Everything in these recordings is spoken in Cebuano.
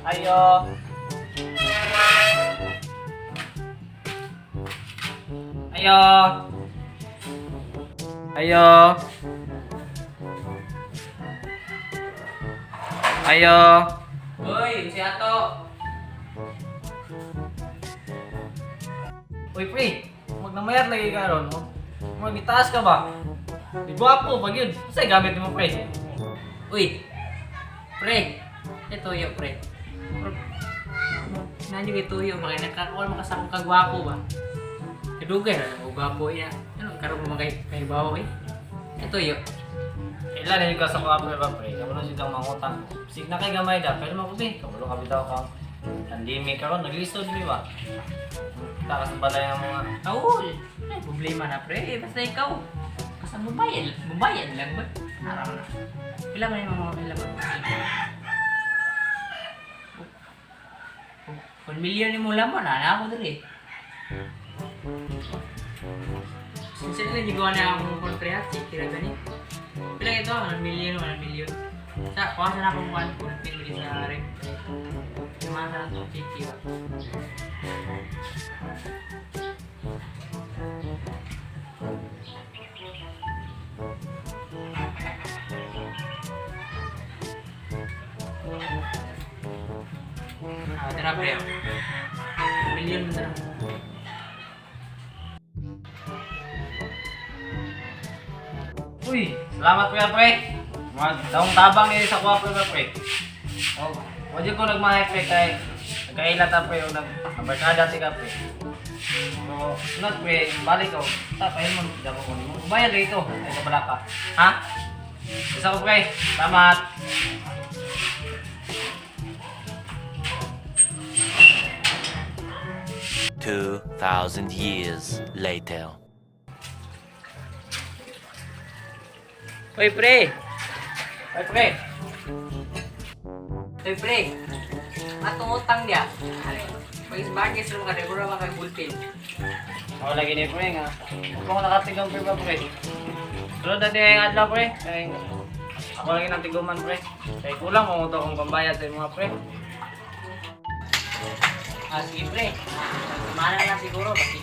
Ayo. Ayo. Ayo. Ayo. Uy, si Ato. Uy, pre. Magnamayat lagi ka ron. Magitaas ka ba? Di gwapo pag yun. Sa'y gamit mo, pre? Uy. Pre. Ito yo, pre. Nanyo kay tuyo mga nakakuha makasakong kagwapo ba. Kadugay ra ko gwapo iya. Ano karon mo kay kay bawo eh. Ito yo. Kailan na yung ka sa kuha, pre ba, pre? Kabalo siya kang mangutang. Sig na kay gamay da. Pero mo pre. Kabalo ka bitaw kang pandemic karon naglisod mi ba? Takas sa balay ng mga Aul. Ay, problema na pre. Eh, basta ikaw. Basta mubayad, mubayad lang ba? Araw na. Pila man yung mga pila ba? 1 million ni mo lamon na ako diri. Since na gigawa na akong kontra kira gani. Pila ito? 1 million, 1 million. Sa kuha sa na akong kuan pulpin diri sa rep. Lima sa to chiki ba. Ah, tara pre. Million man tara. Uy, salamat kuya pre. Mga taong tabang ni sa kuha pre ba, pre. Oh, wajib ko nagmahay pre kay nagkaila ta pre o nag barkada ti ka pre. So, sunod pre, balik ko. Ta pahin mo dako ko nimo. Bayad lagi ko ay kabala ka. Ha? Isa ko pre. Salamat. 2,000 years later. Uy pre. Ay pre. Uy pre. Atong utang dia. Bagis-bagis ra mga dagura mga bulpin. Ako lagi ni pre nga. Huwag ko nakatigong pre ba pre. Sunod na din ang adlaw pre. Kay ako lagi nang tiguman pre. Kay kulang mo to akong pambayad sa mga pre. Ah, sige pre. Mana na siguro kasi.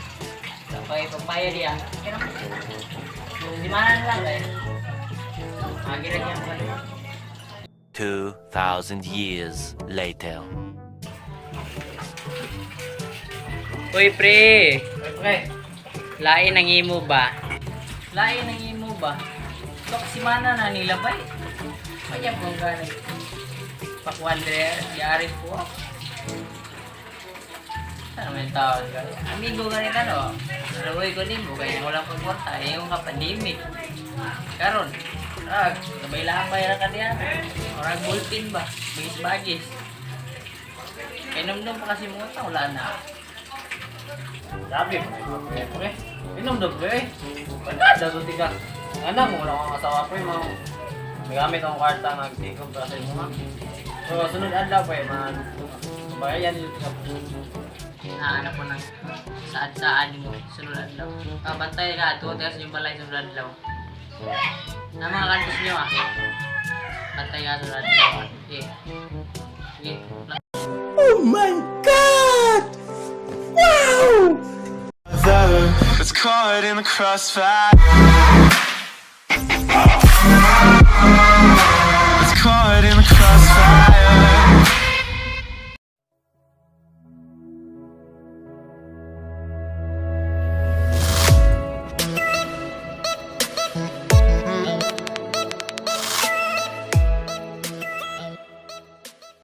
Kapag papaya dia. Kaya di mana na lang eh. Agi ra niya pa. 2,000 years later. Uy pre, Ay pre. lain ang imo ba? Lain ang imo ba? Ito kasi mana na nila ba eh. Kanya po gani. Pakuan dire, yari po. Ano may tawag ka? Amigo ganito no? Naluoy ko din mo, kaya walang pagkwarta. Eh, yung ka-pandemic. Karon, rag, labay-labay ra ka diyan. Orag bulpin ba? Bagis-bagis. Kaya namdam pa kasi mo wala na. Sabi pre, pre, pre. Inom daw pre. Pagkada to tika. Anak mo wala akong asawa pre, mo. Nagamit akong kwarta nagtigom para sa imo ma. So sunod adlaw pre, man. Bayan yun tika. Na ano po ng saad-saan mo sunod adlaw. Ah, bantay ka tuod ka sa inyong balay sunod adlaw. Na mga kantos niyo ah. Bantay ka sunod adlaw. Ah. Sige. Sige. It's caught in the crossfire.